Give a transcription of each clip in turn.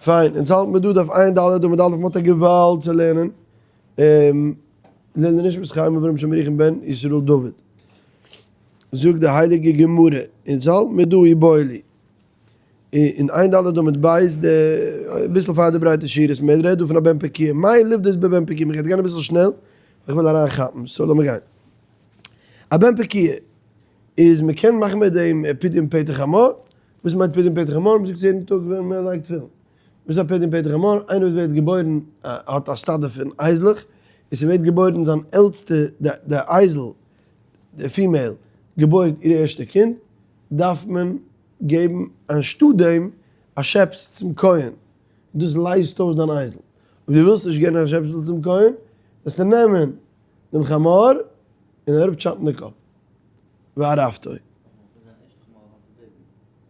פיין, אונז האלט מיר דא דף עיין ד' עמוד א', מ'האט א געוואלד צו לערנען. לעילוי נשמת חיים אברהם שמריכן בן ישראל דוד. זאגט די הייליגע גמרא, אונז האלט מיר דא איבעיא להו. אין עיין ד' עמוד ב', די אביסל פאר די ברייטע שורות, מען רעדט דא פון א בן פקועה, מאי לפדות בבן פקועה, מען גייט גיין אביסל שנעל, איך וויל אריינכאפן, so לאמיר גיין. א בן פקועה איז מען קען מאכן מיט דעם פדיון פטר חמור, וואס מיינט פדיון פטר חמור? מ'זאגט עס יעדן טאג ווען מען לייגט תפילין. וואס איז א פדיון פטר חמור? איינער וואס ווערט געבוירן האט א סטאדע פון אייזלעך, און ס'ווערט געבוירן זיין עלטסטע, די אייזל, די female, געבוירט איר ערשטע קינד, דארף מען געבן אנשטאט דעם א שעפס צום כהן, דאס לייזט אויס דיין אייזל. אויב דו ווילסט נישט געבן א שעפסל צום כהן, וועסטו נעמען דעם חמור און אראפטשאפן די קאפ. וערפתו.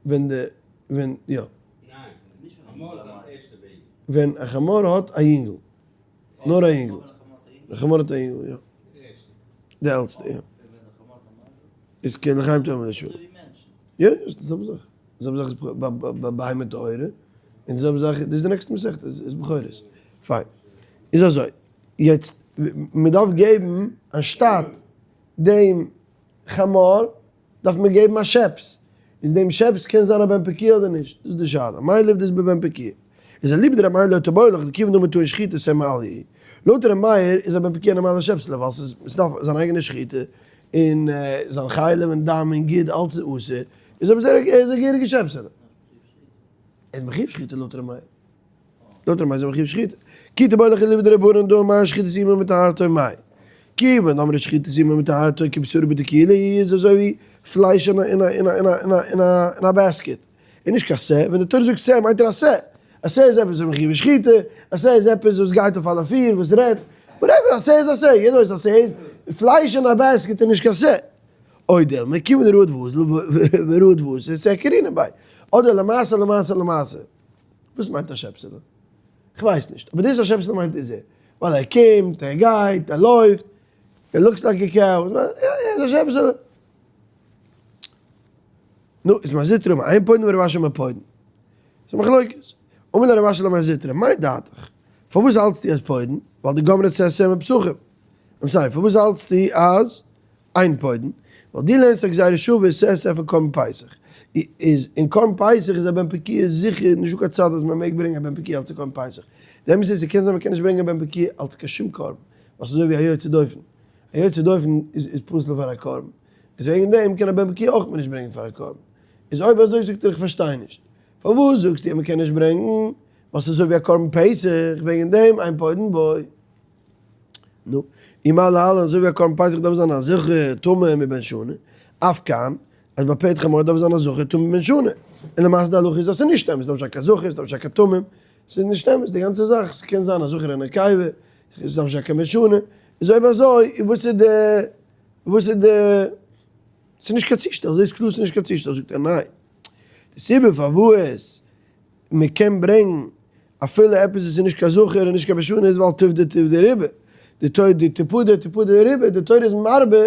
ווען די, ווען, יא. ווען א חמור האט א יונגל. נאר א יונגל. א חמור האט א יונגל, יא. די עלטסטע, יא. איז כן לחיים תאמר לשון. יא, יא, ס'איז די זעלבע זאך. די זעלבע זאך איז ביי בהמה טהורה. און די זעלבע זאך, דאס איז די נעקסטע מסכת, איז בכורות. פיין. איז אזוי. יעצט, מ'דארף געבן אנשטאט דעם חמור דארף מען געבן א שעפס, איז דעם שעפס קען זיין א בן פקועה אדער נישט? דאס איז די שאלה, מאי לפדות בבן פקועה? איז אליבא דר' מאיר לא תיבעי לך דכיון דאמר טעון שחיטה שה מעליא. לויט ר' מאיר איז א בן פקועה א נארמאלע שעפסעלע ווייל ס'איז ס'דארף זיין אייגענע שחיטה און זיין חלב און דם און גיד אלץ איז אסור, איז אויב אזוי איז ער א געהעריגע שעפסעלע. ער איז מחויב שחיטה לויט ר' מאיר. לויט ר' מאיר איז ער מחויב שחיטה. כי תיבעי לך אליבא דרבנן דאמר שחיטת אמו מטהרתו מאי. כיוון דאמרי שחיטת אמו מטהרתו כבשרו בדיקולא איז אזוי ווי פלייש אין א basket. און נישט קיין שה. ווען די תורה זאגט שה מיינט ער א שה. א שה איז עפעס וואס איז מחויב שחיטה. א שה איז עפעס וואס גייט אויף אלע פיר, וואס רעדט. whatever, א שה איז א שה. יעדער ווייסט א שה איז פלייש אין א basket איז נישט קיין שה. או דילמא כיוון דרהוט ואזיל ורהוט ואתי שה קרינן ביה. אדער למעשה למעשה למעשה. וואס מיינט א שעפסעלע? כ'ווייס נישט, אבער דאס א שעפסעלע מיינט איז ער, ווייל ער קומט, ער גייט, ער לויפט, ער looks like a cow, יא ער איז א שעפסעלע. נו, איז מר זוטרא אמר אין פודין ורב אשי אמר פודין. ס'איז מחלוקת. אמר ליה רב אשי למר זוטרא, מאי דעתך? פארוואס האלטסטו אז פודין? ווייל דגמרת שה שה מפסחים. I'm sorry, פארוואס האלטסטו אז אין פודין, ווייל דו לערנסט א גזירה שווה שה שה פון קרבן פסח, איז אין קרבן פסח איז א בן פקועה זיכער נישטא קיין צד אז מען מעג ברענגען א בן פקועה אלץ א קרבן פסח, די אמת איז ס'קען זיין מען קען נישט ברענגען א בן פקועה אלץ קיין שום קרבן, ווייל ס'איז אזוי ווי א יוצא דופן, א יוצא דופן איז איז פסול פאר א קרבן, איז וועגן דעם קען א בן פקועה אויך מען נישט ברענגען פאר א קרבן, איז אויב אזוי זאגט ער איך פארשטיי נישט, פארוואס זאגסטו אז מען קען נישט ברענגן, ווייל ס'איז אזוי ווי א קרבן פסח, וועגן דעם אין פודין בו. נו, אי מה להלן, אזוי ווי א קרבן פסח דארף זיין א זכר טמא מבן שנה, אף כאן, אז ביי פטר חמור דארף זיין א זכר טמא מבן שנה. און למעשה די הלכה איז אז ס'איז נישט אמת, ס'דארף נישט זיין קיין זכר, ס'דארף נישט זיין קיין תמים, ס'איז נישט אמת די גאנצע זאך, ס'קען זיין א זכר און א נקבה, ס'דארף נישט זיין קיין בן שנה, איז אויב אזוי, וואס איז די, וואס איז די, ס'איז נישט קיין צושטעל, זעסט קלאר ס'איז נישט קיין צושטעל, זאגט ער ניין, די סיבה פארוואס מען קען ברענגן אפילו עפעס וואס איז נישט קיין זכר און נישט קיין בן שנה איז ווייל תפדה תפדה ריבה, די תורה די תפדה תפדה ריבה, די תורה איז מרבה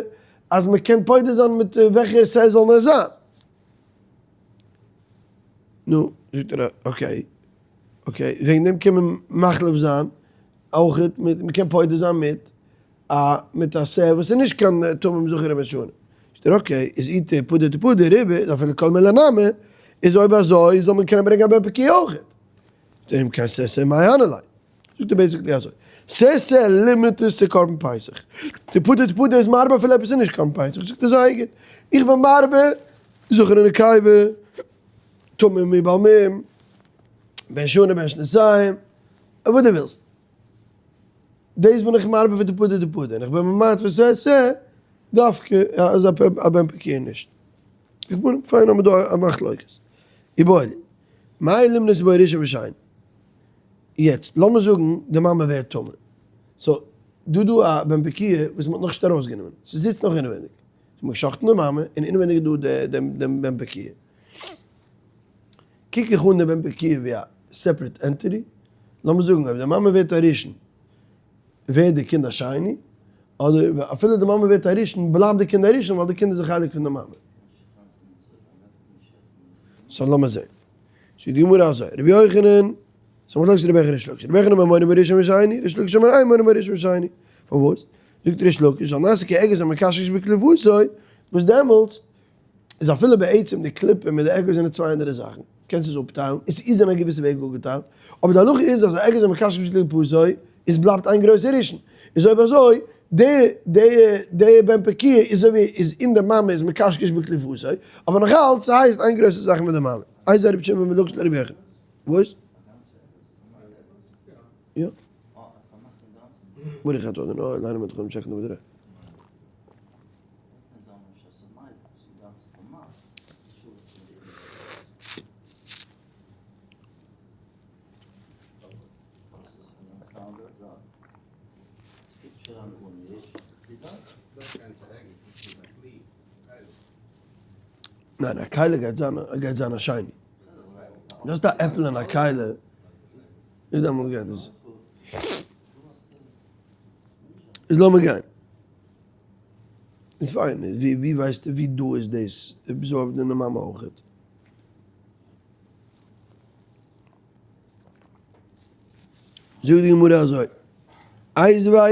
אז מען קען פודה זיין מיט וועלכע שה זאל נאר זיין. נו, זאגט ער okay, okay, וועגן דעם קען מען מחליף זיין אויך מיט, מען קען פודה זיין מיט א מיט א שה וואס איז נישט קיין תמים זכר ובן שנה. זאגט ער okay, איז אי תפדה תפדה ריבה איז אפילו כל מילי נמי, איז אויב אזוי זאל מען קענען ברענגען א בן פקועה אויך. זאגט ער אם כן שה שה מאי אהני ליה. זאגט ער basically אזוי, שה שה לימיט עס צו קרבן פסח, תפדה תפדה איז מרבה אפילו עפעס איז נישט קרבן פסח, זאגט ער זייער גוט, איך בין מרבה זכר ונקבה, תמים ובעל מום, בן שנה בן שנתיים, וואס דו ווילסט. דאס בין איך מרבה פון תפדה תפדה, און איך בין ממעט פון שה שה דווקא אז א בן פקועה נישט. איך בין פיין האבן דא א מחלוקת. איבעיא להו. מהו למנות בו ראשון ושני. יעצט לאמיר זאגן די מאמע ווערט טמא. so דא דא א בן פקועה וואס מ'האט נאכנישט ארויסגענומען. ס'זיצט נאך אינעווייניג. מ'האט גע'שחט'ן די מאמע און אינעווייניג איז דא דעם בן פקועה. קוק איך אן די בן פקועה ווי א separate entity. לאמיר זאגן אויב די מאמע ווערט א ראשון ווערט די קינד א שני, אדער אפילו די מאמע ווערט א ראשון בלייבט די קינד א ראשון ווייל די קינד איז א חלק פון די מאמע. so לאמיר זען. זאגט די גמרא אזוי, רבי יוחנן. סאו מחלוקת רבי יוחנן ריש לקיש, רבי יוחנן אומר מונין בראשון ובשני, ריש לקיש אומר אין מונין בראשון ובשני, פארוואס? זאגט ריש לקיש, ווייל נעשה כאגוז המקשקש בקליפתו, וואס דעמאלטס איז אפילו בעצם די קליפה מיט די אגוז זענען צוויי אנדערע זאכן, קענסט עס אפטיילן, עס איז אין א געוויסע וועג אפגעטיילט, אבער די הלכה איז אז א אגוז המקשקש בקליפתו איז בלייבט איין גרויסע ראשון, איז אויב אזוי די די די בן פקועה איז אזוי ווי איז אין די מאמע איז מקשקש בקליפתו, אבער נאך אלץ ס'הייסט איין גרויסע זאך מיט די מאמע, איזהו רבי שמעון בן לקיש לרבי יוחנן. וואס? יא. ברוך אתה אדוני אלהינו מלך העולם שהכל נהיה בדברו. ניין א כלי גייט זיין גייט זיין א שני. דאס איז א עפל אין א כלי. איז דעמאלטס גייט עס. איז לאמיר גיין. איז פיין, ווי ווי ווייסטו ווי דא איז דאס absorbed אין די מאמע אויכעט? זאגט די גמרא אזוי, איתיביה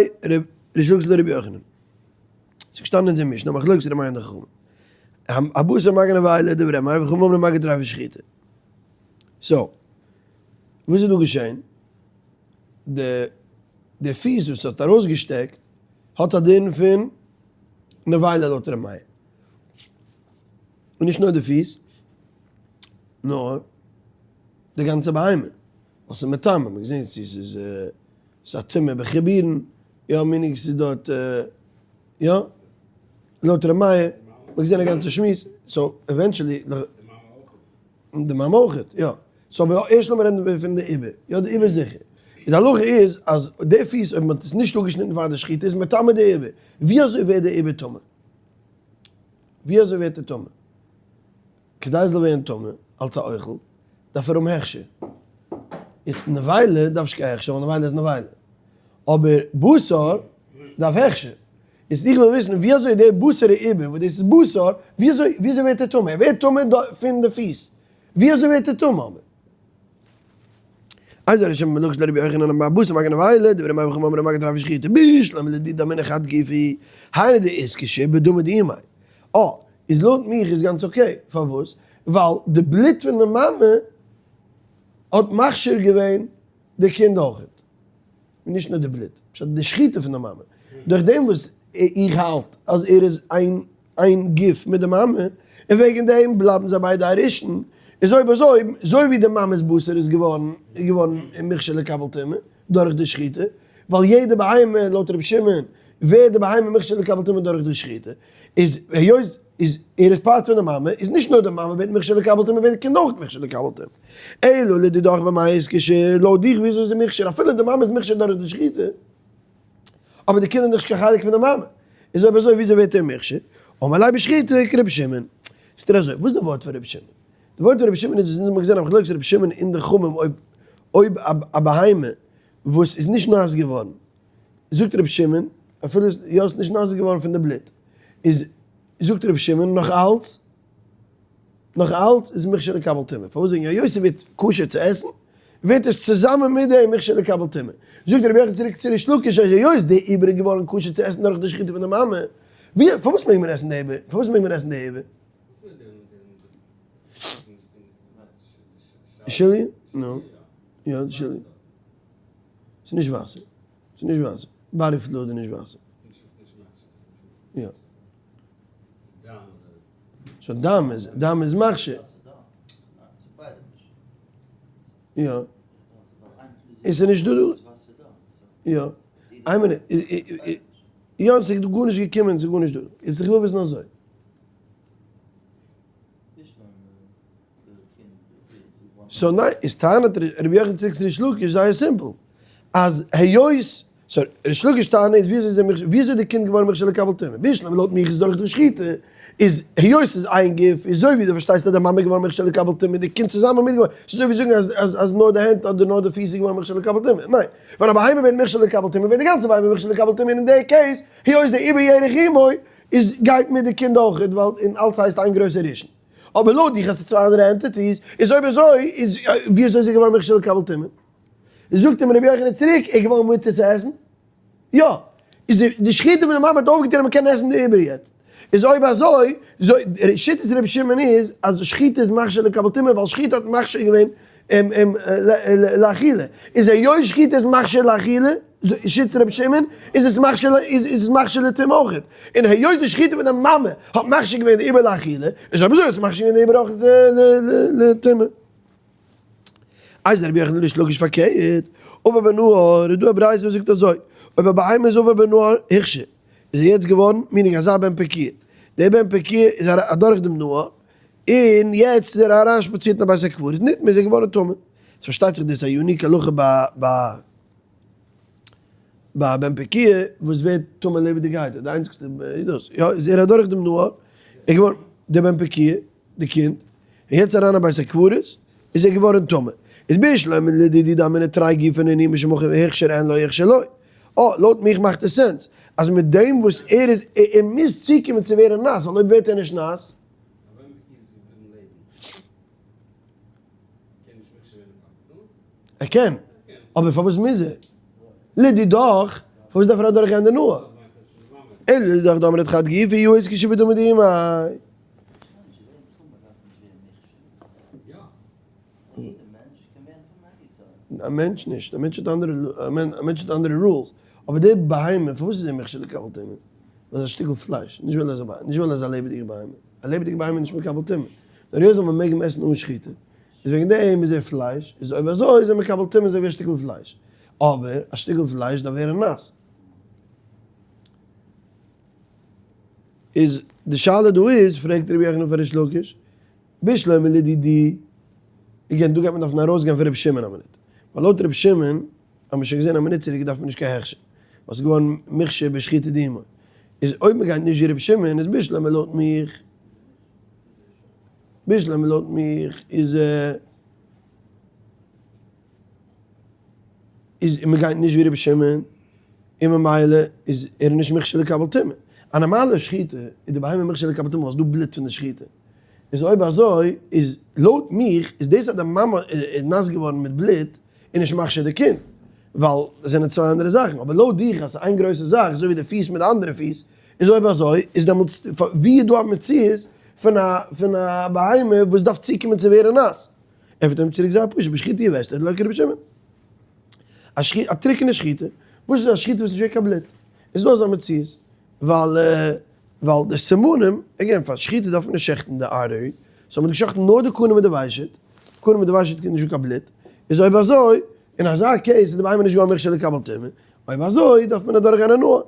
ריש לקיש לרבי יוחנן, ס'איז געשטאנען אין אונזער משנה מחלוקת ר' מאיר און די חכמים, הבשר מגע נבילה דברי ר' מאיר וחכמים אומרים מגע טריפה שחוטה. so, וואס איז דא געשען? די די פיס וואס האט ארויסגעשטעקט האט א דין פון נבילה לויט ר' מאיר. און נישט נאר די פיס, נאר די גאנצע בהמה. ווייל ס'איז מטמא, מ'האט געזען צו ס'איז ס'איז א טומאה בחיבורין, יא meaning ס'איז דארט יא, לויט ר' מאיר, מ'האט געזען א גאנצע שמועס, so eventually. די מאמע אויכעט, יא. so אבער ערשט לאמיר רעדן פון די עובר, יא די עובר זיכער. די הלכה איז אז די פיס אויב מען האט עס נישט אפגעשניטן פאר די שחיטה איז מטמא די עובר. ווי אזוי ווערט די עובר טמא? ווי אזוי ווערט ער טמא? כדי עס זאל ווערן טמא אלס א אוכל דארף ער האבן הכשר. יעצט נבילה דארף נישט קיין הכשר ווייל נבילה איז נבילה. אבער בשר דארף הכשר. איז איך וויל וויסן ווי אזוי דער בשר העובר וואס דאס איז בשר, ווי אזוי ווי אזוי ווערט ער טמא? ער ווערט טמא פון די פיס, ווי אזוי ווערט ער טמא אבער? איזהו ר' שמעון בן לקיש לרבי יוחנן אמר הבשר מגע נבילה, דברי ר' מאיר וחכמים אומרים מגע טריפה שחוטה, בשלמא לדידי אמינא חד גופא, היינו דאיתקשי בדמא דאימיה. אה, איז לויט מיך איז גאנץ okay, פארוואס? ווייל די בלוט פון די מאמע האט מכשיר געווען די קינד אויכעט. און נישט נאר די בלוט, פשט די שחיטה פון די מאמע, דורך דעם וואס איך האלט אז ער איז איין איין גוף מיט די מאמע, און וועגן דעם בלייבן זיי ביידע א ראשון, איז אויב אזוי, אזוי ווי די מאמע'ס בשר איז געווארן איז געווארן מוכשר לקבל טומאה דורך די שחיטה, ווייל יעדע בהמה לויט רבי שמעון ווערט די בהמה מוכשר לקבל טומאה דורך די שחיטה, איז היות איז ער איז part פון די מאמע, איז נישט נאר די מאמע ווערט מוכשר לקבל טומאה, ווערט די קינד אויך מוכשר לקבל טומאה. אלא לדידך במאי איתקשי, לויט דיך וויאזוי איז די מוכשר, אפילו די מאמע איז מוכשר דורך די שחיטה, אבער די קינד איז נישט קיין חלק פון די מאמע, איז אויב אזוי וויאזוי ווערט ער מוכשר? אמר ליה בשחיטה כרבי שמעון. זאגט ער אזוי, וואס איז די ווארט פון רבי שמעון? די ווארט פון רבי שמעון איז וואס אונז האבן געזען א מחלוקת רבי שמעון און די חכמים אויב אויב א בהמה וואס איז נישט נאס געווארן, זאגט רבי שמעון, אפילו יא איז נישט נאס געווארן פון די בלוט, איז זאגט רבי שמעון נאך אלץ, נאך אלץ איז מוכשר לקבל טומאה, פארוואס וועגן היות ס'ווערט כשר צו עסן, ווערט עס צוזאמען מיט דעם מוכשר לקבל טומאה. זאגט רבי יוחנן צוריק צו ריש לקיש אז היות די עובר איז געווארן כשר צו עסן דורך די שחיטה פון די מאמע, ווי פארוואס מעג מען עסן די עובר? פארוואס מעג מען עסן די עובר? שלי? נו, יא די שלי. ס'איז נישט וואסער. ס'איז נישט וואסער. body fluid איז נישט וואסער. יא. so דם איז, דם איז מכשיר. יא. איז נישט דא דא? יא. איין מינוט. יא, ס'איז גארנישט געקומען, ס'איז גארנישט דא. יעצט איך וויל וויסן אזוי. so ניין, איז טענה'ט רבי יוחנן צוריק צו ריש לקיש זייער simple, אז היות, so ריש לקיש טענה איז וויאזוי איז ער מוכשר, וויאזוי איז די קינד געווארן מוכשר לקבל טומאה, בשלמא לויט מיך איז דורך די שחיטה, איז היות ס'איז איין גוף, איז אזוי ווי דו פארשטייסט אז די מאמע איז געווארן מוכשר לקבל טומאה, די קינד צוזאמען מיט געווארן, ס'איז אזוי ווי זאגן אז אז אז נאר די הענט אדער נאר די פיס איז געווארן מוכשר לקבל טומאה, ניין, ווען א בהמה ווערט מוכשר לקבל טומאה ווערט די גאנצע בהמה מוכשר לקבל טומאה און אין די case, היות די עובר ירך אמו איז גייט מיט די קינד אויכעט ווייל און אלץ הייסט איין גרויסע ראשון. אבער לויט דיך אז ס'איז צוויי אנדערע entities, איז אויב אזוי איז ווי אזוי איז ער געווארן מוכשר לקבל טומאה? זאגט אים רבי יוחנן צוריק, איז געווארן מותר צו עסן? יא! איז די שחיטה פון די מאמע האט אויפגעטון אז מען קען עסן די עובר יעצט. איז אויב אזוי, שיטת רבי שמעון איז אז שחיטה איז מכשיר לקבל טומאה ווייל שחיטה האט מכשיר געווען לאכילה. איז היות שחיטה איז מכשיר לאכילה, שיטת רבי שמעון, איז עס מכשיר איז עס מכשיר לטומאה אויכעט. און היות די שחיטה פון די מאמע האט מכשיר געווען די עובר לאכילה, איז אויב אזוי האט עס מכשיר געווען די עובר אויכעט לטומאה. איז רבי יוחנן ריש לקיש פארקערט, עובר בנהר, איז דא א ברייתא וואס זאגט אזוי, אויב א בהמה איז עובר בנהר הוכשר, איז ער יעצט געווארן meaning אזא בן פקועה, דער בן פקועה איז אדורך דעם נהר, און יעצט איז ער אריינשפאצירט אין א בית הקברות, נטמא איז ער געווארן טמא. עס פארשטייט זיך דאס איז א unique הלכה ביי ביי א בן פקועה וואס ווערט טמא לעבעדיגעהייט, די איינציגסטע איז דאס, יא איז ער אדורך דעם נהר, ער געווארן דער בן פקועה, די קינד, און יעצט אריין אין בית הקברות, איז ער געווארן טמא. איז בשלמא לדידי דאמינא תרי גופי נינהו משום הכי הכשר אין לו הכשר לא. אה, לויט מיך מאכט עס sense, אז מיט דעם וואס ער איז, ער מוז צוקומען צו ווערן נאס, ווייל אויב ווערט ער נישט נאס. ער קען, אבער פארוואס מוז ער? לדידך, פארוואס דארף ער אדורכגיין די נהר? אלא לדידך דאמרת חד גופא יאות כשבדמא דאימיה. א מענטש נישט, א מענטש האט אנדערע, א מענטש האט אנדערע rules, אבער די בהמה, פארוואס איז ער מכשיר לקבל טומאה? ווייל ער איז א שטיקל פלייש, נישט ווייל ער איז א בהמה, נישט ווייל ער איז א לעבעדיגע בהמה, א לעבעדיגע בהמה איז נישט מקבל טומאה, נאר היות מען מעג אים עסן אן שחיטה, איז וועגן דעם איז ער פלייש, איז אויב אזוי איז ער מקבל טומאה אזוי ווי א שטיקל פלייש, אבער א שטיקל פלייש דארף ווערן נאס. איז די שאלה דא איז, פרעגט רבי יוחנן פאר ריש לקיש, בשלמא לדידי, again דא גייט מען דארפן ארויסגיין פון רבי שמעון א מינוט, ווייל לויט רבי שמעון, האבן מיר שוין געזען א מינוט צוריק דארף מען נישט קיין הכשר, ווייל ס'איז געווארן מוכשר בשחיטה דאמו, איז אויב מ'גייט נישט ווי רבי שמעון איז בשלמא לויט מיך, בשלמא לויט מיך איז איז מ'גייט נישט ווי רבי שמעון, און ממילא איז ער נישט מוכשר לקבל טומאה. א נארמאלע שחיטה איז די בהמה מוכשר לקבל טומאה ווייל ס'איז דא בלוט פון די שחיטה. איז אויב אזוי איז לויט מיך איז דאס אז די מאמע איז נאס געווארן מיט בלוט איז נישט מכשיר די קינד, ווייל עס זענען צוויי אנדערע זאכן, אבער לויט דיך אז ס'איז איין גרויסע זאך אזוי ווי די פיס מיט די אנדערע פיס, איז אויב אזוי איז דעמאלטס ווי איז דא א מציאות פון א פון א בהמה וואס דארף צוקומען צו ווערן נאס? ענטפערט אים צוריק זייער פשוט, בשחיטה יבשתו דלא כרבי שמעון. א שחיטה, א טרוקענע שחיטה, וואס איז א שחיטה וואס נישט ווערט קיין בלוט? איז דא אזא מציאות, ווייל ווייל די סימנים, again פאר שחיטה דארף מען נישט שעכטן די artery, so מ'האט געשחטן נאר די קנה מיט די ושט, קנה מיט די ושט קומט נישט אן קיין בלוט, איז אויב אזוי, אין אזא case איז די בהמה נישט געווארן מוכשר לקבל טומאה, אויב אזוי דארף מען אדורך גיין א נהר.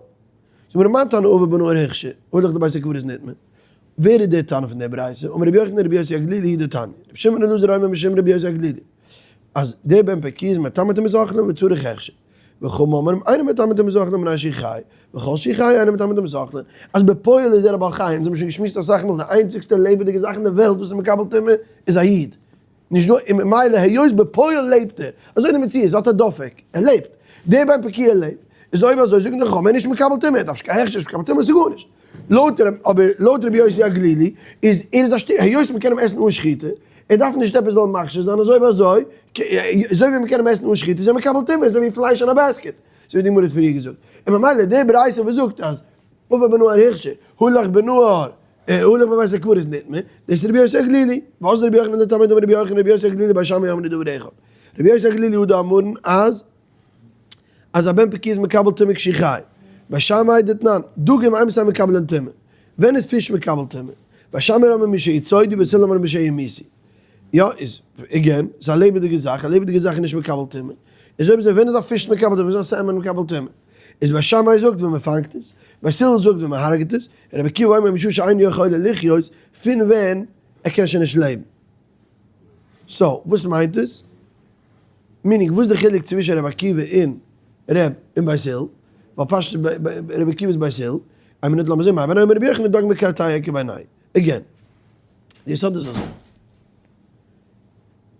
זאג מיר מאן תנא עובר בנהר הוכשר, הלך לבית הקברות נטמא. ווער איז דער תנא פון דער ברייתא? אמר רבי יוחנן רבי יוסי הגלילי הוא דתניא. רבי שמעון אלעזר אומר משום רבי יוסי הגלילי. אז דער בן פקועה איז מטמא טומאת אוכלים וצריך הכשר. וחכמים אומרים אינו מטמא טומאת אוכלים מפני שהוא חי, וכל שהוא חי אינו מטמא טומאת אוכלים. אז בפועל איז ער א בעל חי, אונז האבן שוין געשמועסט אסאך מאל די איינציגסטע לעבעדיגע זאך אין די וועלט וואס איז מקבל טומאה איז א איד. נישט דא, און ממילא היות בפועל לעבט ער, אזוי די מציאות, האט א דופק, ער לעבט, דער בן פקועה לעבט, איז אויב אזוי זאגן די חכמים ער איז נישט מקבל טומאה, ער דארף נישט קיין הכשר, נישט מקבל טומאה, ס'איז גארנישט. לויט ר' אבער לויט רבי יוסי הגלילי איז ער איז א שטיקל, היות מ'קען אים עסן אן שחיטה, ער דארף נישט עפעס זאל מכשיר זיין, אזוי אזוי, אזוי ווי מ'קען אים עסן אן שחיטה איז ער מקבל טומאה, אזוי ווי פלייש אין א basket, אזוי ווי די גמרא האט פריער געזאגט, און ממילא די ברייתא וואס זאגט אז עובר בנהר הוכשר, הלך בנהר, הלך בבית הקברות נטמא, דאס איז רבי יוסי הגלילי, וואס איז רבי יוחנן לטעמיה דאמר רבי יוחנן רבי יוסי הגלילי בית שמאי אמרו דבר אחד, רבי יוסי הגלילי הוא דאמרן אז אז א בן פקועה איז מקבל טומאה כשהוא חי, בית שמאי דתנן, דגים אימתי מקבלין טומאה, ווען איז פיש מקבל טומאה? בית שמאי אמרו משיצודו בית הלל אמרו משימותו, יא איז again ס'איז א לעבעדיגע זאך, א לעבעדיגע זאך איז נישט מקבל טומאה, איז אויב אזוי ווען איז א פיש מקבל טומאה, ווען איז א salmon מקבל טומאה? איז בית שמאי זאגט ווען מ'פאנגט עס, בית הלל זאגט ווען מ'הרג'ט עס, רבי עקיבא אומר משעה שאינו יכול לחיות, פון ווען ער קען שוין נישט לעבן. so וואס מיינט עס? meaning וואס איז די חילוק צווישן רבי עקיבא און ר' און בית הלל? ווייל פשט רבי עקיבא איז בית הלל, איין מינוט לאמיר זעהן מאי בינייהו אמר רבי יוחנן דג מקרתיא איכא בינייהו. again, די יסוד איז אזוי.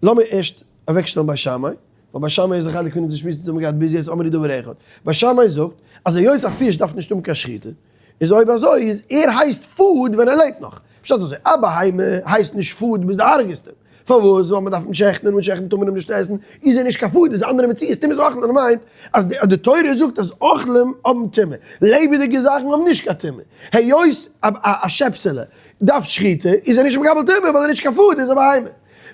לאמיר ערשט אוועקשטעלן בית שמאי, ווייל בית שמאי איז א חלק פון אונזער שמועס אונז האבן געהאט ביז יעצט אמרו דבר אחד. בית שמאי זאגט אז היות א פיש דארף נישט האבן קיין שחיטה, איז אויב אזוי איז ער הייסט food ווען ער לעבט נאך. פשט אזוי, א בהמה הייסט נישט food ביז די הרג'סט אים. פארוואס? ווייל מען דארף אים שעכטן און אן שעכטן טאר מען אים נישט עסן, איז ער נישט קיין food, איז א אנדערע מציאות, טומאת אוכלים מיינט אז די תורה זאגט אז אוכלים האבן טומאה, לעבעדיגע זאכן האבן נישט קיין טומאה, היות א שעפסעלע דארף שחיטה איז ער נישט מקבל טומאה ווייל ער איז נישט קיין food, ער איז א בהמה.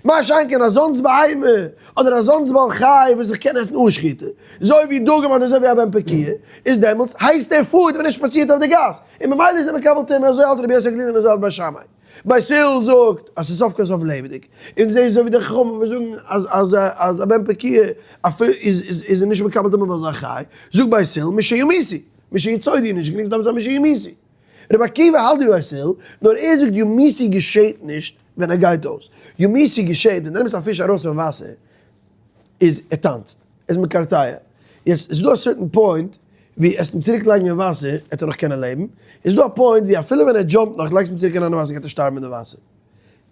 מה שאין כן אזאנס בהמה אדער אזאנס בעל חי וואס איך קען עסן אן שחיטה, אזוי ווי דגים אדער אזוי ווי א בן פקועה, איז דעמאלטס הייסט ער food ווען ער שפאצירט אויף די גאס, און ממילא איז ער מקבל טומאה, אזוי האלט רבי יוסי הגלילי און אזוי האלט בית שמאי. בית הלל זאגט אז ס'איז סוף כל סוף לעבעדיג, און זיי אזוי ווי די חכמים וואס זאגן אז אז אז א בן פקועה אפילו איז איז איז ער נישט מקבל טומאה ווייל ס'איז א חי, זאגט בית הלל משימותו, משיצודו איז נישט גענוג ס'דארף זיין משימותו. רבי עקיבא האלט ווי בית הלל, נאר ער זאגט ימותו געשעט נישט ווען ער גייט אויס. ימותו געשעט ווען דו נעמסט א פיש ארויס פון וואסער, איז ער טאנצט, ער איז מקרטע. יעצט עס איז דא א certain point ווי עסט אים צוריק לייגן אין וואסער עט ער נאך קענען לעבן, עס איז דא א point ווי אפילו ווען ער jump ט נאך לייגסט אים צוריק אריין אין וואסער גייט ער שטארבן אין די וואסער.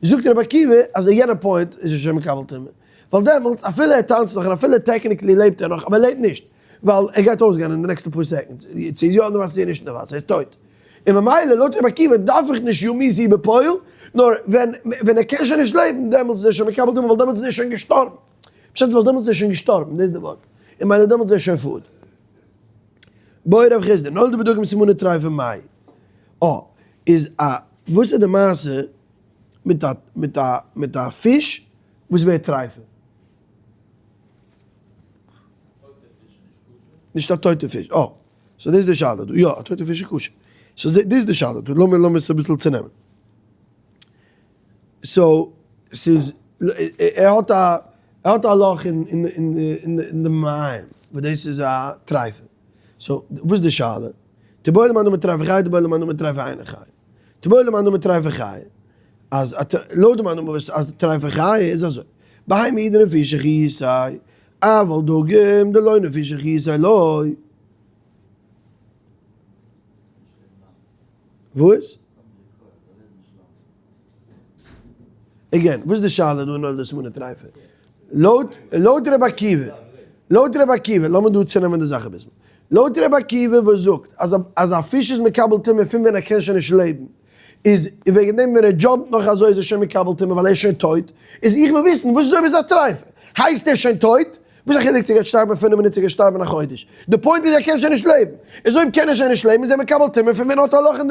זאגט רבי עקיבא אז אין יענע point איז ער שוין מקבל טומאה, ווייל דעמאלטס אפילו ער טאנצט נאך און אפילו technically לעבט ער נאך אבער ער לעבט נישט, ווייל ער גייט אויסגיין אין די נעקסטע פאר seconds, צו איז יא אין די וואסער צו נישט אין די וואסער, ער איז טויט. און ממילא לויט רבי עקיבא דארף איך נישט ימותו בפועל, נאר ווען ווען ער קען שוין נישט לעבן דעמאלטס איז ער שוין מקבל טומאה ווייל דעמאלטס איז ער שוין געשטארבן. פשט איז ווייל דעמאלטס איז ער שוין געשטארבן, דאס איז די ווארט. און ממילא דעמאלטס איז ער שוין food. בעי רב חסדא, נולדו בדגים סימני טריפה מאי. אה, איז א, וואס איז די מעשה מיט א מיט א מיט א פיש וואס ווערט טרייפה? נישט א טויטע פיש, אה, so דאס איז די שאלה דא, יא א טויטע פיש איז כשר, so דאס איז די שאלה דא, לאמיר לאמיר עס אביסל צונעמען. so ס'איז, ער האט א, ער האט א לאך אין אין אין די מעיים, וואס דאס איז א טרייפה. so וואס איז די שאלה? תיבעי למאן דאמר טריפה חיה תיבעי למאן דאמר טריפה אינה חיה. תיבעי למאן דאמר טריפה חיה, אז לויט די מאן דאמר וואס אז טריפה חיה איז אזוי, בהמה הוא דנפישא חיותיה, אבל דגים דלא נפישא חיותיה לא. וואס? again, וואס איז די שאלה דא אין נולדו סימני טריפה? לויט לויט רבי עקיבא, לויט רבי עקיבא, לאמיר דא צונעמען די זאך אביסל. לויט רבי עקיבא וואס זאגט אז אז א פיש איז מקבל טומאה פון ווען ער קען שוין נישט לעבן, איז וועגן דעם ווען ער jump ט נאך אזוי איז ער שוין מקבל טומאה ווייל ער איז שוין טויט, איז איך וויל וויסן וואס איז אויב איז א טריפה? הייסט ער שוין טויט? וואס איז א חילוק צו ער גייט שטארבן אין פינף מינוט צו ער גייט שטארבן אין א חודש? די point איז ער קען שוין נישט לעבן, איז אויב קען ער שוין נישט לעבן איז ער מקבל טומאה פון ווען ער האט א לאך אין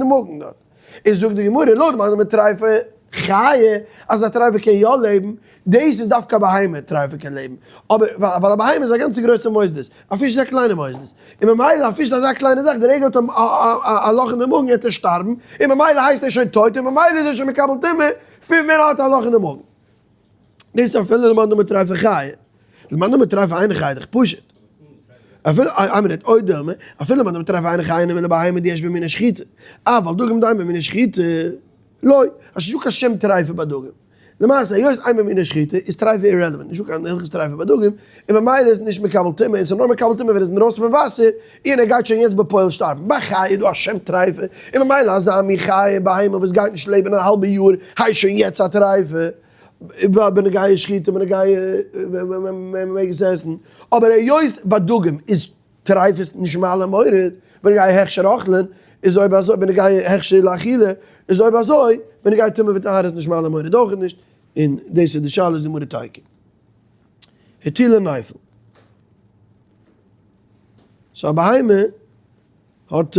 די מאגן דארט. איז זאגט די גמרא לויט מאן דאמר טריפה חיה אז א טריפה קען יא לעבן, דאס איז דווקא א בהמה טריפה קען לעבן, אבער ווייל א בהמה איז א גאנצע גרויסע מוסדות, א פיש איז א קליינע מוסדות, און ממילא א פיש איז אזא קליינע זאך די רגע האט א לאך אין די מאגן וועט ער שטארבן, און ממילא הייסט ער שוין טויט און ממילא איז ער שוין מקבל טומאה פון ווען ער האט א לאך אין די מאגן. דאס איז אפילו למאן דאמר טריפה חיה, למאן דאמר טריפה אינה חיה איז דאך פשוט. אפילו, איין מינוט, או דילמא, אפילו למאן דאמר טריפה אינה חיה אינה אלא בהמה דיש בה מיני שחיטה, אבל דגים דאין בהם מיני שחיטה, לא, אז ס'נישטא קיין שם טריפה ביי דגים. למעשה היות אין בהם מיני שחיטה איז טריפה irrelevant, נישטא קיין הלכות טריפה ביי דגים, און ממילא איז נישט מקבל טומאה, און ס'איז נאר מקבל טומאה ווען ער איז אינדרויסן פון וואסער, און ער גייט שוין יעצט בפועל שטארבן. ביי חיה איז דא א שם טריפה, און ממילא אזא מין חיה, בהמה וואס גייט נישט לעבן א האלבע יאר, הייסט שוין יעצט א טריפה. בנוגע שחיטה, בנוגע ווען מ'מעג עס עסן, אבער היות ביי דגים איז טריפות נישט מעלה מוריד, בנוגע הכשר אוכלין, איז אויב אזוי בנוגע הכשר לאכילה, איז אויב אזוי בנוגע טומאה וטהרה איז נישט מעלה מוריד אויך נישט, און דאס איז די שאלה איז די גמרא תיקו. הטילה נפל. so א בהמה האט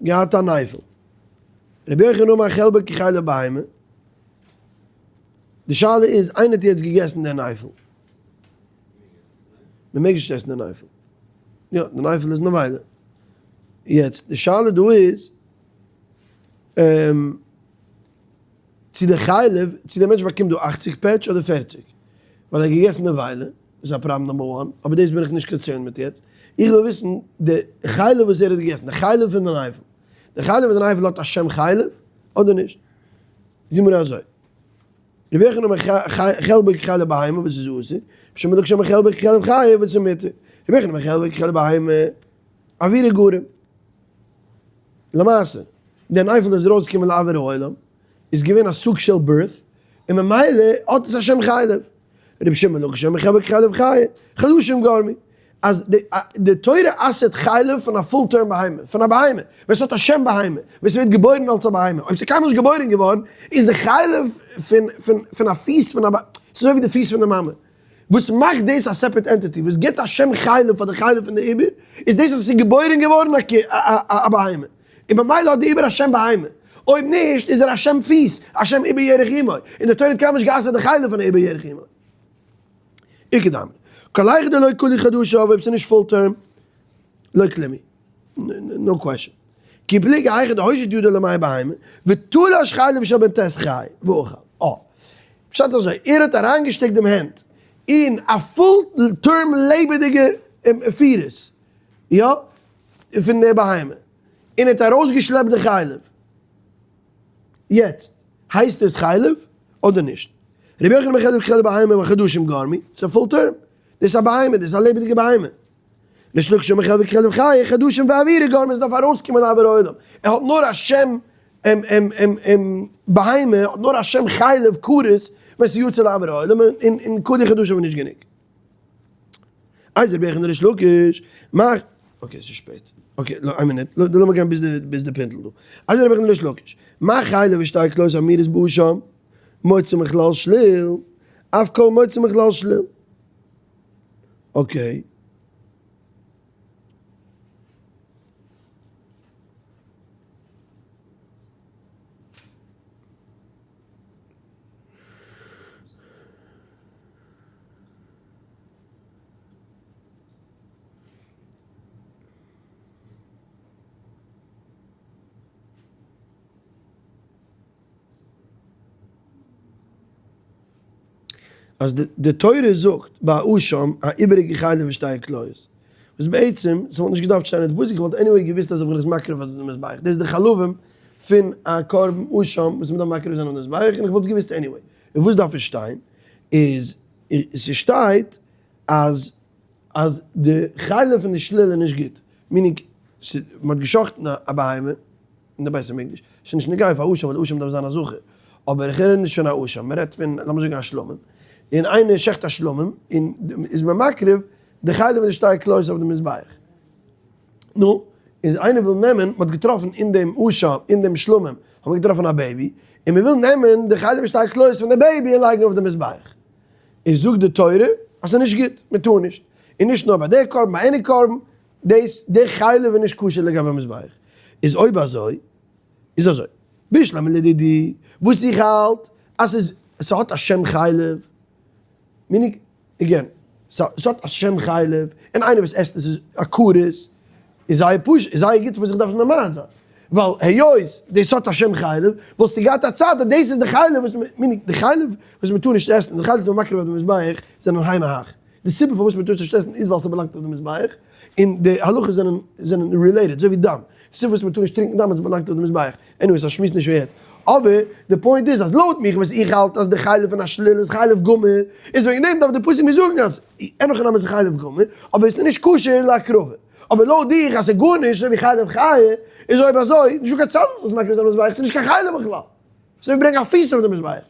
געהאט א נפל. רבי יוחנן אמר חלבו כחלב בהמה. די שאלה איז, איינער האט יעצט געגעסן די נפל. מען מעג נישט עסן די נפל. יא, די נפל איז נבילה. יעצט, די שאלה דא איז, צו די חלב, צו די מענטש באקומט דא 80 פעטש אדער 40. ווייל ער האט געגעסן נבילה, איז א פראבלעם number one, אבער דאס בין איך נישט concerned מיט יעצט. איך וויל וויסן די חלב וואס ער האט געגעסן, די חלב פון די נפל. די חלב פון די נפל האט א שם חלב אדער נישט? זאג מיר אזוי, רבי יוחנן אומר חלבו כחלב בהמה וואס איז אסור, רבי שמעון בן לקיש אומר חלבו כחלב חיה וואס איז מותר, רבי יוחנן אומר חלבו כחלב בהמה אוירא גרים. למעשה, דער נפל איז ארויסגעקומען לאויר העולם, איז געווען א סוג של birth, און ממילא האט עס א שם חלב. רבי שמעון בן לקיש אומר חלבו כחלב חיה, חלשים גרמו. אז די תורה אסר'ט חלב פון א full term בהמה, פון א בהמה ווען ס'האט א שם בהמה, ווען ס'ווערט געבוירן אלס א בהמה, אויב ס'איז קיינמאל נישט געבוירן געווארן, איז די חלב פון פון פון א פיס פון א בהמה, ס'איז אזוי ווי די פיס פון די מאמע. וואס מאכט דאס א separate entity, וואס גיבט א שם חלב פאר די חלב פון די עובר, איז דאס אז ס'איז געבוירן געווארן א בהמה, און במילא האט די עובר א שם בהמה, אויב נישט איז ער א שם פיס, א שם עובר ירך אמו, און די תורה האט קיינמאל נישט גע'אסר'ט די חלב פון א עובר ירך אמו. איכא דאמרי, כל היכא דלא כלו חדשיו, אויב ס'איז נישט full term, לא כלום היא, no question. כי פליגי היכא דהושיט ידו למעי בהמה, ותלש חלב של בן ט' חי, ואכל. אה. פשט אזוי, ער האט אריינגעשטעקט דעם הענט אין א full term לעבעדיגע פירות, יא, פון די בהמה, און ער האט ארויסגעשלעפט די חלב. יעצט, הייסט עס חלב אדער נישט? רבי יוחנן בן חלב חלב בהמה וחדשים גרמי, ס'איז א full term, דאס איז א בהמה, דאס איז א לעבעדיגע בהמה. ריש לקיש אמר חלב כחלב חיה, חדשים ואוירא גרמי, עס דארף ארויסקומען לאויר העולם. ער האט נאר א שם בהמה, האט נאר א שם חלב כרת ווען ס'איז יצא לאויר העולם, און כלו חדשיו איז נישט גענוג. איז רבי יוחנן ריש לקיש, מאך, okay ס'איז שפעט, okay איין מינוט, לאמיר גיין ביז די פינטל דא. איז רבי יוחנן ריש לקיש, מה חלב ושתי כליות האמורות באשם, מוציא מכלל שליל, אף כל מוציא מכלל שליל. Okay. אז די תורה זאגט ביי אשם א איבעריגע חלב ושתי כליות, וואס בעצם ס'וואלט נישט געדארפט שטיין אין די פסוק, איך וואלט anyway געוואוסט אז איך בין עס מקריב אויף די מזבח, דאס איז די חלבים פון א קרבן אשם וואס מ'דארף מקריב זיין אויף די מזבח, און איך וואלט עס געוואוסט anyway. און וואס דארף עס שטיין? איז ס'שטייט אז אז די חלב פון די שליל איז נישט גוט, meaning מ'האט גע'שחט'ן א בהמה אין די בית המקדש, ס'איז נישט נוגע פאר אשם ווייל אשם דארף זיין א זכר, אבער איך רעד נישט פון א אשם, מען רעדט פון לאמיר זאגן א שלמים, און איינער שעכט א שלמים און איז מען מקריב די חלב און די שתי כליות אויף די מזבח, נו, איז איינער וויל נעמען, מען האט געטראפן אין דעם אשם, אין דעם שלמים, האט מען געטראפן א baby, און מען וויל נעמען די חלב און שתי כליות פון די baby און לייגן אויף די מזבח, איז זאגט די תורה אז ס'איז נישט גוט, מען טאר נישט, און נישט נאר ביי די קרבן, ביי any קרבן, דאס די חלב איז נישט כשר לגבי מזבח, איז אויב אזוי איז אזוי, בשלמא לדידי וואס איך האלט אז ס'איז ס'האט א שם חלב, meaning again, ס'האט א שם חלב, און איינער וואס עסט עס איז א כרת, איז זייער פשוט, איז זייער גוט וואס איך דארף עס ממעט זיין, ווייל היות דאס האט א שם חלב, וואלסטו געהאט א צד אז דאס איז די חלב וואס meaning די חלב וואס מ'טאר נישט עסן, די חלב וואס מ'איז מקריב אויף די מזבח זענען היינו הך. די סיבה פארוואס מען טאר עס נישט עסן איז ווייל ס'באלאנגט אויף די מזבח, און די הלכות זענען זענען related, אזוי ווי דם, די סיבה פארוואס מען טאר נישט טרינקען דם איז ס'באלאנגט אויף די מזבח, anyway ס'איז א שמועס נישט פון יעצט, אבער די point איז אז לויט מיך וואס איך האלט אז די חלב פון א שליל איז חלב גמור, איז וועגן דעם דארף די פסוק מיר זאגן אז אין הכי נמי איז חלב גמור, אבער עס איז נישט כשר להקרבה, אבער לויט דיך אז ס'איז גארנישט אזוי ווי חלב חיה, איז אויב אזוי נישטא קיין צד וואס זאל מקריב זיין אויף מזבח, ס'איז נישט קיין חלב בכלל, ס'איז ווי ברענגען א פיס אויף די מזבח.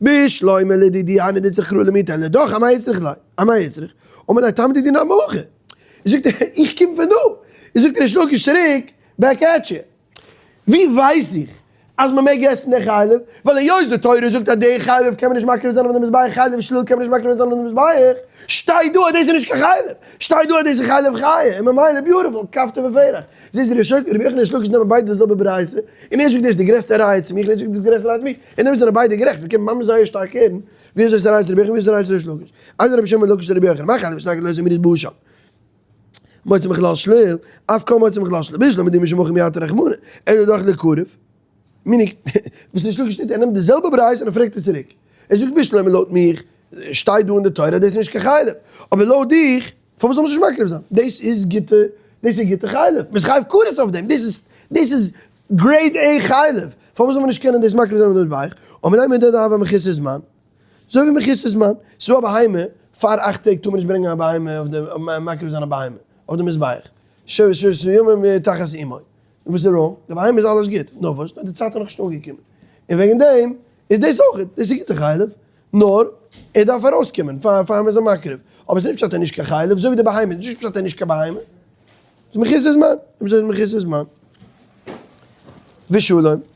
בשלמא לדידי היינו דצריך קרא למעוטי לדיך אמאי איצטריך ליה אמאי איצטריך אמר ליה טעמא דידי נמי הכי זאגט ער איך קום פון דא זאגט ריש לקיש צוריק back at you ווי ווייס איך אז מען מעג עסן די חלב ווייל היות די תורה זאגט אז די חלב קען מען נישט מקריב זיין אויף די מזבח חלב שליל קען מען נישט מקריב זיין אויף די מזבח שטייט דא אז דאס איז נישט קיין חלב שטייט דא אז דאס איז חלב חיה און ממילא beautiful כפתור ופרח. זעהסט רבי יוחנן רבי יוחנן ריש לקיש נעמען ביידע די זעלבע ברייתא, און ער זאגט דאס איז די גרעסטע ראיה צו מיך און ער זאגט דאס איז די גרעסטע ראיה צו מיך, אין דעם זענען ביידע גערעכט, מ'קען ממש זייער שטארק הערן ווי אזוי ס'איז א ראיה צו רבי יוחנן ווי אזוי ס'איז א ראיה צו ריש לקיש. איזהו רבי שמעון בן לקיש לרבי יוחנן, מה חלב ושתי כליות האמורות באשם מוציא מכלל שליל, אף כל מוציא מכלל שליל, בשלמא דאי משום הכי מייתר רחמנא, אלא דאך לקרב. meaning, וואס ריש לקיש טוט, ער נעמט די זעלבע ברייתא און ער פרעגט עס צוריק. ער זאגט בשלמא לויט מיך שטייט דא אין די תורה אז דאס איז נישט קיין חלב, אבער לויט דיך פארוואס זאל מען נישט מקריב זיין? דאס איז גוטע, דאס איז גוטע חלב, מ'איז חייב כרת אויף דעם, דאס איז, דאס איז grade A חלב, פארוואס זאל מען נישט קענען דאס מקריב זיין אויף די מזבח? אמר ליה מידי דהוה מחוסר זמן, אזוי ווי מחוסר זמן, ס'איז דא א בהמה, פאר 8 טעג טאר מען נישט ברענגען א בהמה אויף די, מקריב זיין א בהמה אויף די מזבח, ששת ימים תחת אמו, וואס איז wrong? די בהמה איז אלעס גוט, נאר וואס? נאר די צייט איז נאכנישט אנגעקומען, און וועגן דעם איז דאס אויך, דאס איז גוטע חלב, נאר ער דארף ארויסקומען פאר פאר מ'איז אים מקריב. אבער ס'איז נישט פשט ער איז נישט קיין חלב, אזוי ווי די בהמה, נישט פשט ער איז נישט קיין בהמה. ס'איז מחוסר זמן, ס'איז מחוסר זמן. ושלום.